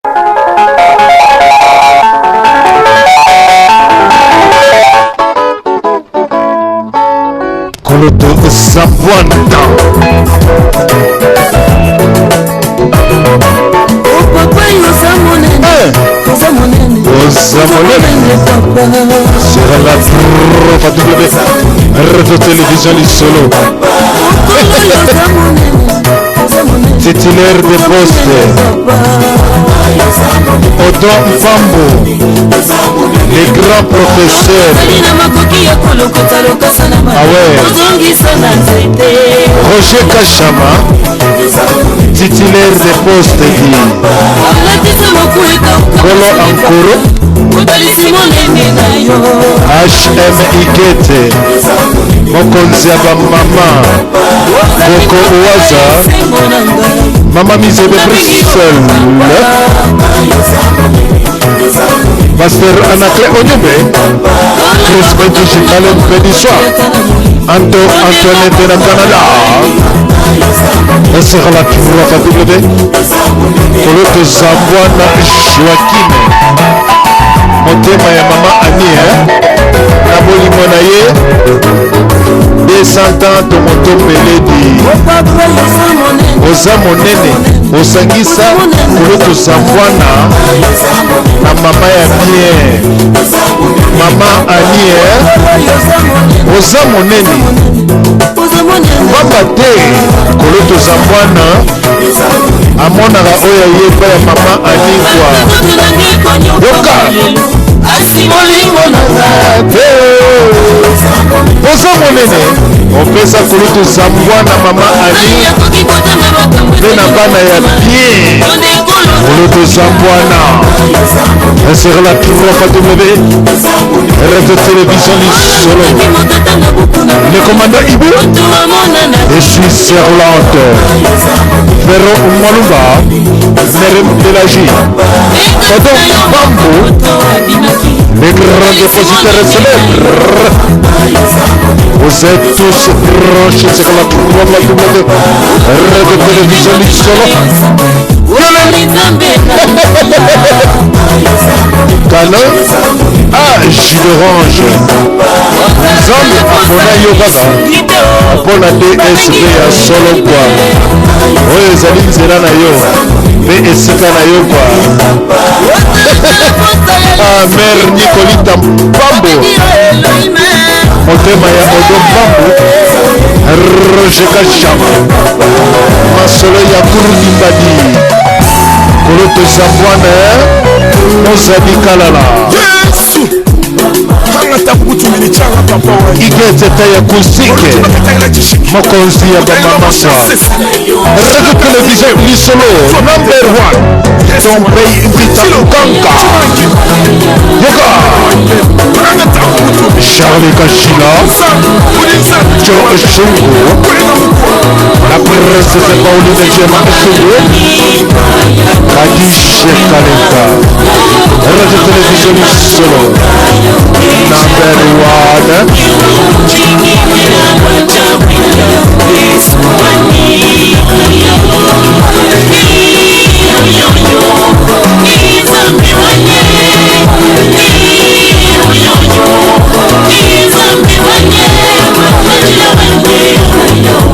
Koloto Zabwanda. Oh papa yoza monene eh. oza monene oza monene sur la W Radio Télévision Lisolo titulaire de poste Odon Mpambo les grands professeurs ah ouais. Roger Kachama titulaire de poste dit Kolo Ankoro HM Igete mokonzi ya bamama Koko Owaza Mama Misebe Bruxelles Pasteur Anaclet Onyombe Chris Digital Pédissoir Anto Antoinette na Canada et sur la 3 W Koloto Zambwana Joaquim motema ya mama Annie hein? na bolingo na ye 200 ans tomotombeledi oza monene osangisa koloto zambwana na mama ya bien mama Annie hein? oza monene pamba te koloto zambwana amonaka oyo ayeba ya mama Annie kwa yoka oza monene opesa kulutu zambwa na mama ani mpe na bana ya bien kulutu zambwana sur la 3 W Radio Télévision Lisolo le commandant Ibu et Switzerland Ferro Mwalumba Merem Pelagie Odon Bambo les grands dépositaires célèbres. Vous êtes tous branchés sur la 3 W Radio Télévision Lisolo. Canon ah jus d'orange nzambe apona yo kaka mpona dsv ya solo kua oyo ezali nzela na yo mpe esika na yo kua ah, mare nikolita mpambo motema ya odo mpambo roger kashama masolo ya kurudimbadi koloto zambwana mozali kalala yesu Igete ya kusike mokonzi ya bamamasa Radio Télévision Lisolo number one ton pays Vita Kanka Yoka Charlie Kashila Joe Shungu La princesse Pauline Gemma Shungu Kadish Kalenta Radio Télévision Lisolo number one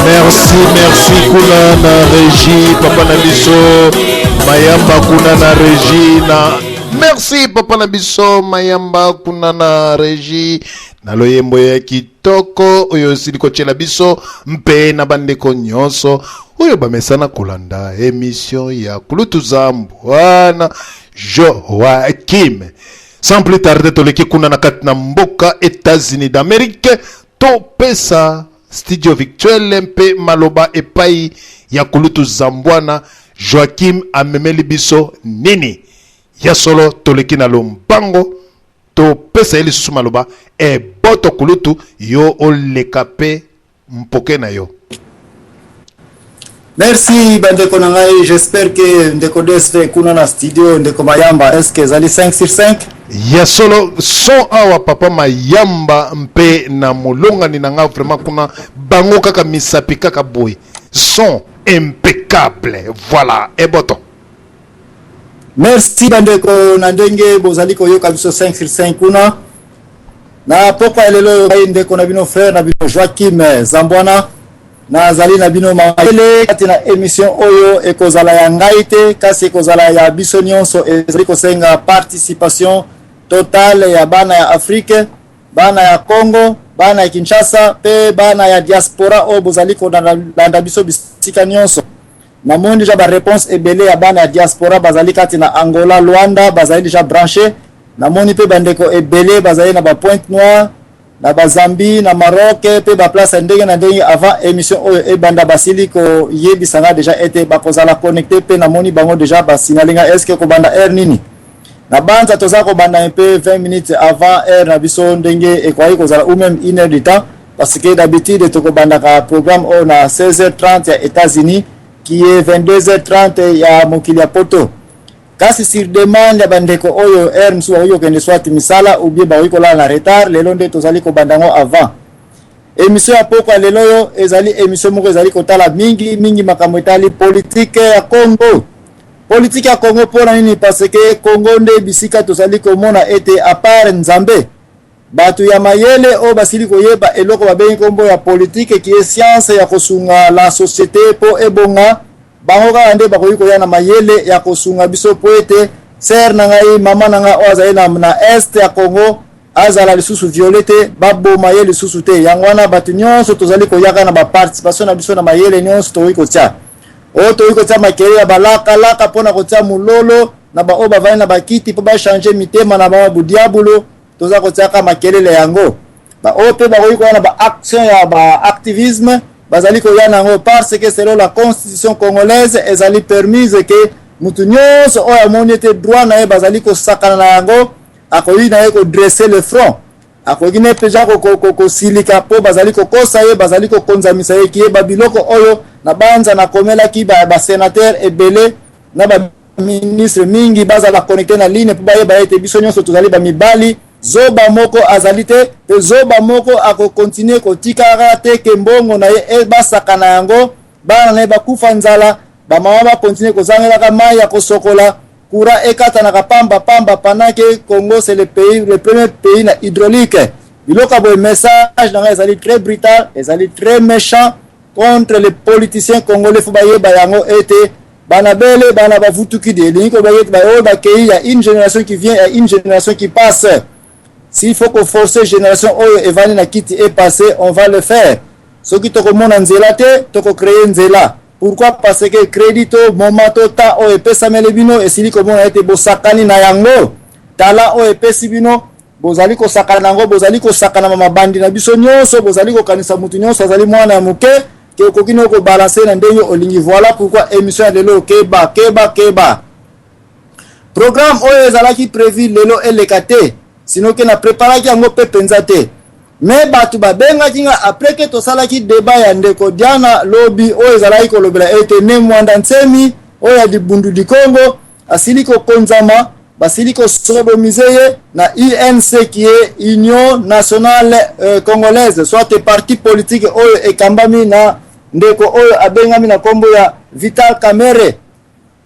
Merci, merci kuna na régie papa na biso mayamba kuna na régie na merci papa na biso mayamba kuna na régie na loyembo ya kitoko oyo osili kotyela biso mpe na bandeko nyonso oyo bamesana kolanda emission ya kulutu zambu wana joakim sans plus tarder toleki kuna na kati na mboka états-unis d'amérique topesa studio virtuel mpe maloba epai ya kulutu zambwana joakim amemeli biso nini ya solo toleki na lombango topesa ye lisusu maloba eboto kulutu yo oleka mpe mpoke na yo Merci bandeko na ngai, j'espère que ndeko DSV kuna na studio, ndeko Mayamba, est-ce que ezali 5 sur 5? Ya solo son awa papa Mayamba mpe na molongani na nga vraiment kuna bango kaka misapi kaka boye son impeccable voilà eboto. Merci bandeko na ndenge bozali koyoka biso 5 sur 5 kuna na pokwa ya lelo. Ngai ndeko na bino, frère na bino Joaquim Zambwana, nazali na bino mayele kati na émission oyo. Ekozala ya ngai te, kasi ekozala ya biso nyonso. Ezali kosenga participation totale ya bana ya Afrique, bana ya Congo, bana ya Kinshasa mpe bana ya diaspora oyo bozali kolanda biso bisika nyonso. Namoni déjà baréponse ebele ya bana ya diaspora bazali kati na Angola, Luanda, bazali déjà branché. Namoni mpe bandeko ebele bazali na baPointe Noire, na baZambie, na Maroc mpe baplace ya ndenge na ndenge. Avant émission oyo ebanda, basili koyebisa nga déjà ete bakozala connecté mpe namoni bango déjà basignaler nga. Est-ce kobanda heure nini? Na banza toza kobanda mpe 20 minutes avant heure na biso ndenge ekoki kozala, ou même une heure du temps, parce que d'habitude tokobandaka programme oyo na 16h30 ya États-Unis, qui est 22h30 ya mokili ya Poto. Kasi sur demande ya bandeko oyo heure mosusu bakoki kokende soit misala ou bien bakoki kolala na retard, lelo nde tozali kobanda yango avant. Émission ya pokwa lelo oyo ezali émission moko ezali kotala mingi mingi makambo etali politike ya Congo. Politike ya Congo mpona nini? Parce que Congo nde bisika tozali komona ete à part Nzambe, bato ya mayele oyo basili koyeba eloko babengi nkombo ya politike, qui est science ya kosunga la société mpo ebonga, bango kaka nde bakoki koya na mayele ya kosunga biso mpo ete sœur na ngai, mama na ngai oyo azali na est ya Congo azala lisusu violé te, baboma ye lisusu te. Yango wana bato nyonso tozali koyaka na baparticipation na biso na mayele nyonso tokoki kotia, oyo tokoki kotia makelele ya balakalaka mpona kotia mololo na baoyo bavandi na bakiti mpo bachanger mitema na bango budiabulu. Toza kotiaka makelele yango. Baoyo mpe bakoki koya na baaction ya baactivisme, bazali koya na yango, parce que selon la constitution congolaise ezali permise ke mutu nyonso oyo amoni ete droit na ye bazali kosakana na yango, akoki na ye kodresser le front, akoki ne mpenza kosilika mpo bazali kokosa ye, bazali kokonzamisa ye. Kiyeba biloko oyo na banza nakomelaki basénateur ebele na baministre mingi bazala connecté na ligne mpo bayeba ete biso nyonso tozali bamibali. Zoba moko azali te, mpe zoba moko akokontinue kotikaka te ke mbongo na ye basaka na yango, bana na ye bakufa nzala, bamama bakontinue kozangelaka mai ya kosokola, courant ekatanaka pamba pamba, pendant que Congo, c'est le pays, le premier pays na hydraulique. Biloko ya boye, message na ngai ezali très brutal, ezali très méchant contre les politiciens congolais. Faut bayeba yango ete bana bele, bana bavutukidi, elingi koloba ete oyo bakei, ya une génération qui vient, ya une génération qui passe. S'il faut koforcer génération oyo evandi na kiti epasse, on va le faire. Soki tokomona nzela te, tokocréer nzela. Pourquoi? Parce que crédit to moment to temps oyo epesameli bino, esili komona ete bosakani na yango. Tala oyo epesi bino, bozali kosakana na yango, bozali kosakana na mabandi na biso nyonso, bozali kokanisa mutu nyonso azali mwana ya moke ke okoki no kobalancer na ndenge olingi. Voilà pourquoi émission ya lelo, keba, keba, keba. Programme oyo ezalaki prévu lelo eleka te, sinon ke na préparaki yango mpe mpenza te. Me bato babengaki nga après ke tosalaki débat ya ndeko Diana lobi, oyo ezalaki kolobela ete Ne Mwanda Nsemi oyo ya Libundu du Congo asili kokonzama, basili kosodomiser ye na UNC, qui est Union nationale congolaise, soit parti politique oyo ekambami na ndeko oyo abengami na nkombo ya Vital Kamerhe.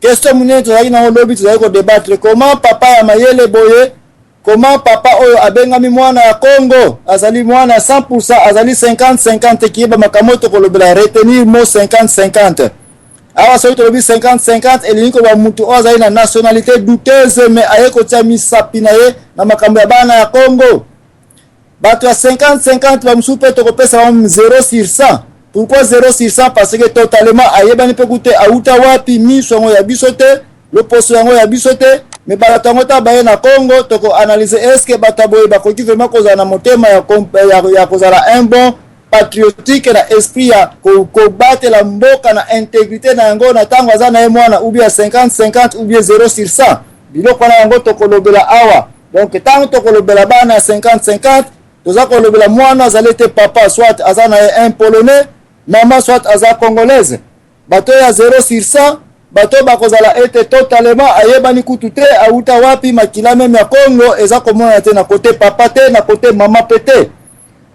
Question monene tozalaki nango lobi, tozalaki kodébattre comment papa ya mayele boye, comment papa oyo abengami mwana ya Congo, azali mwana ya 100%, azali 50-50. Kiyeba makambo oyo tokolobela, retenir mot 50-50 awa. Soki tolobi 50-50, elingi koloba mutu oyo azali na nationalité douteuse, mais aye kotia misapi na ye na makambo ya bana ya Congo. Bato ya 50-50 bamosusu mpe tokopesa bango 0 sur 100. Pourquoi 0 sur 100? Parce que totalement ayebani mpe kute auta wapi, miso yango ya biso te, loposo yango ya biso te. Me bato yango ta baye na Congo, tokoanalyser est-ce bato ya boye bakoki vraiment kozala na motema ya kozala un bon patriotique, na esprit ya kobatela mboka na intégrité na yango, na ntango aza na ye mwana ou bien 50 50 ou bien 0 sur 100. Biloko wana yango tokolobela awa. Donc ntango tokolobela bana ya 50 50, toza kolobela mwana azali te, papa soit aza na ye un Polonais, mama soit aza Congolaise. Bato ya 0 sur 100, bato bakozala ete totalement ayebani kutu te auta wapi, makila même ya Congo eza komonana te na côté papa te, na côté mama mpe te.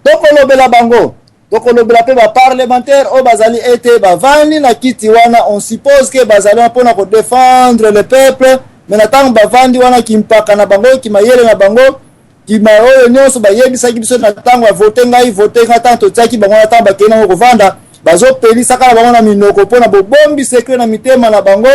Tokolobela bango. Tokolobela mpe baparlementaire oyo bazali ete bavandi na kiti wana, on suppose ke bazali wana mpona kodéfendre le peuple. Mais na ntango bavandi wana, kimpaka na bango, kimayele na bango, kima oyo nyonso bayebisaki biso na ntango ya "vote ngai, vote ngai", ntango totiaki bango, na ntango bakei nango kovanda, bazopelisaka na bango na minoko mpona bobombi secret na mitema na bango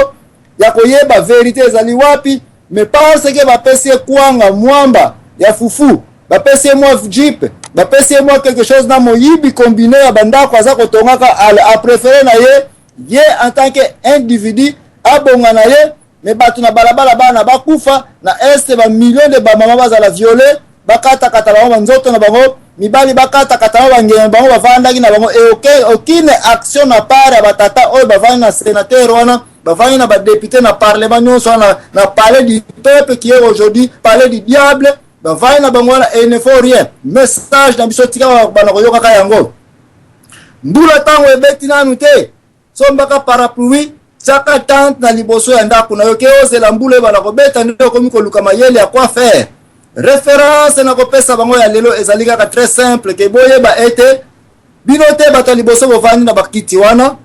ya koyeba vérité ezali wapi. Mais parce que bapesi ye kwanga, mwamba ya fufu, bapesi ye mwa jeep, bapesi ye mwa quelque chose na moyibi combine ya bandako aza kotongaka, apréféré na ye, ye en tant que individu abonga na ye. Mais bato na balabala, bana bakufa na Est, bamillion de bamama bazala violé, bakatakata bango banzoto na bango, mibali bakatakata bango bangenge bango bavandaki na bango, et aucune action na part ya batata oyo bavandi na sénateur wana, bavandi na badéputé na parlement nyonso wana, na palais du peuple qui est aujourd'hui palais du diable. Bavandi na bango wana et ne faut rien. Message na biso, tika bana koyokaka yango. Mbula ntango ebeti nanu te, sombaka parapluie, tiaka tente na liboso ya ndako na yo. Ke ozela mbula ebanda kobeta nde okomi koluka mayele ya quoi faire. Référence na kopesa bango ya lelo ezali kaka très simple, ke boyeba ete bino te bato ya liboso bovandi na bakiti wana,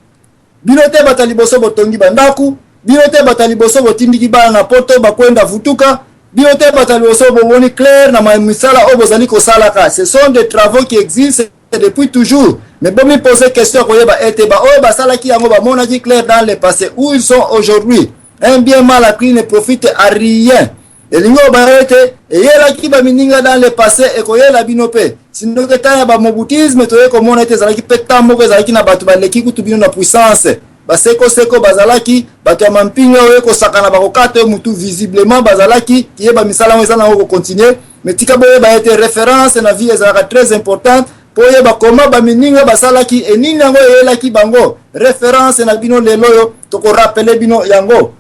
bino te bato ya liboso botongi bandako, bino te bato ya liboso botindiki bana na Poto bakwenda vutuka, bino te bato ya liboso bomoni clair na misala oyo bozali kosalaka. Ce sont des travaux qui existent depuis toujours. Mais bomi pose question ya koyeba ete baoyo basalaki yango, bamonaki clair dans le passé, où ils sont aujourd'hui? Un bien mal acquis ne profite à rien. Elingi oyo ete eyelaki bamininga dans le passé, ekoyela bino mpe. Sinoki ntango ya bamobutisme, toye komona ete ezalaki mpe ntango moko ezalaki na bato baleki kutu bino na puissance, basekoseko bazalaki, bato ya mampinga oyo ekosakana, bakokata oyo mutu. Visiblement bazalaki kiyeba misala yango eza nango kocontinue. Mais tika boyeba ete référence na vie ezalaka très importante mpo oyeba koma bamininga basalaki enini, yango eyelaki bango. Référence na bino lelo oyo, tokorappeler bino yango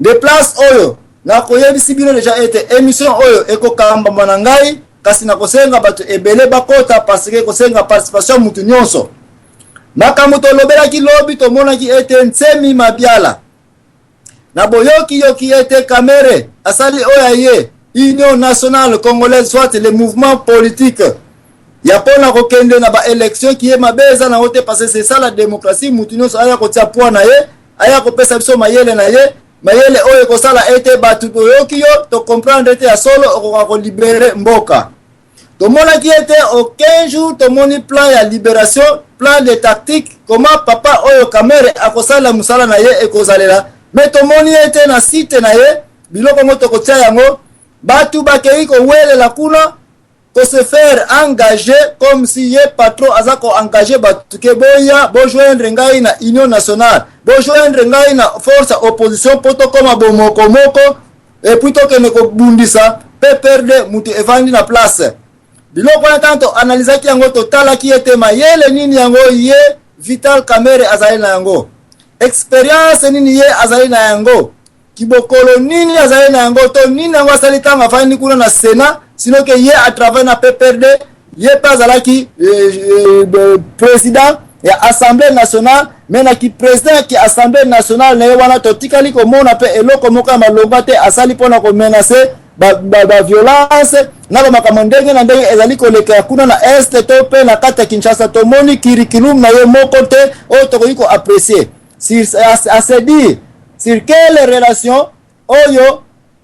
nde place oyo. Nakoyebisi bino déjà ete émission oyo ekokambama na ngai, kasi nakosenga bato ebele bakota, parce que ekosenga participation ya mutu nyonso. Makambo tolobelaki lobi, tomonaki ete Nsemi Mabiala na boyokiyoki ete Kamerhe asali oyo aye Union nationale congolaise, soit le mouvement politique ya mpona kokende na baélection. Kiye mabe eza nango te, parce que c'est ça la démocratie. Mutu nyonso aya kotia poids na ye, aya kopesa biso mayele na ye, mayele oyo ekosala ete bato toyoki yo, tocomprendre ete ya solo okoka kolibérer mboka. Tomonaki ete aucun jour tomoni plan ya libération, plan de tactique, comment papa oyo Kamerhe akosalela mosala na ye ekozalela. Mais tomoni ete na site na ye, biloko yango tokotia yango, bato bakei kowelela kuna, kose faire engager comme si ye patron aza koengage bato ke boya bojoindre ngai na Union nationale, bojoindre ngai na force ya opposition mpo tokóma bomoko moko et puis tokende kobundisa PPRD. Mutu evandi na place biloko wana, ntango toanalizaki yango, totalaki ete mayele nini yango ye Vital Kamerhe azali na yango, expérience nini ye azali na yango, kibokolo nini azali na yango, to nini yango asali ntango afandi kuna na Sénat. Sinon ke ye atravaille na PPRD, ye mpe azalaki président ya Assemblée nationale. Mais na ki président ki Assemblée nationale na ye wana, totikali komona mpe eloko moko ya malonga te asali mpona komenacer baviolence na bamakambo ndenge na ndenge ezali koleka kuna na Est to mpe na kati ya Kinshasa. Tomoni curriculum na ye moko te oyo tokoki koapprécier à se dire sur quelle relation oyo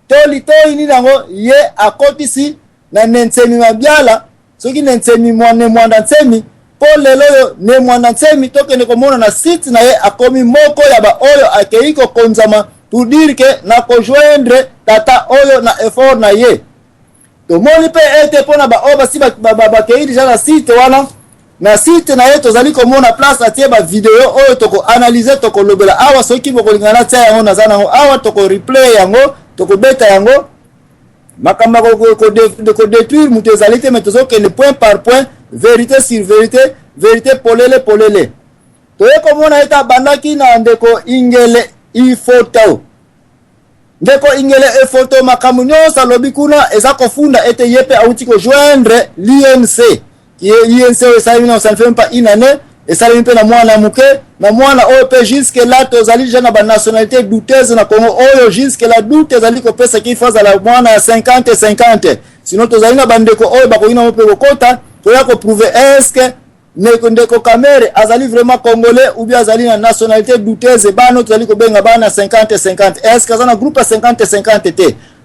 toli nini yango ye akotisi na Nensemi Mabiala, soki Nensemi Ne Mwanda Nsemi. Mpo lelo oyo Ne Mwanda Nsemi, tokende komona na site na ye, akomi moko ya baoyo akei kokonzama pour dire ke na kojoindre tata oyo na effort na ye. Tomoni mpe ete mpona baoyo basi bakei déjà na site wana, na site na ye, tozali komona place atie bavideo oyo tokoanalyse, tokolobela awa. Soki bokolinga natia yango, naza nango awa, tokoreplay yango, tokobeta yango. Makambo ya kodétruire moto ezali te, mais tozokende point par point, vérité sur vérité, vérité polele polele. Toye komona ete abandaki na ndeko Ingele Ifoto. Ndeko Ingele Efoto, makambo nyonso alobi kuna eza kofunda ete ye mpe awuti kojoindre l'UNC. UNC oyo esalemi na, ça ne fait même pas une année, esalemi mpe na mwana moke, na mwana oyo mpe jusque là tozali déjà na banationalité douteuse na Congo oyo. Jusque là doute ezali kopesa qu'il faut azala mwana ya 50 50, sinon tozali na bandeko oyo bakoki nango mpe kokota, toya koprouver est-ce Ndeko, ndeko Kamerhe azali vraiment Congolais ou bien azali na nationalité douteuse? Bana tozali kobenga bana 50 50, est ce que aza na groupe ya 50 50 te?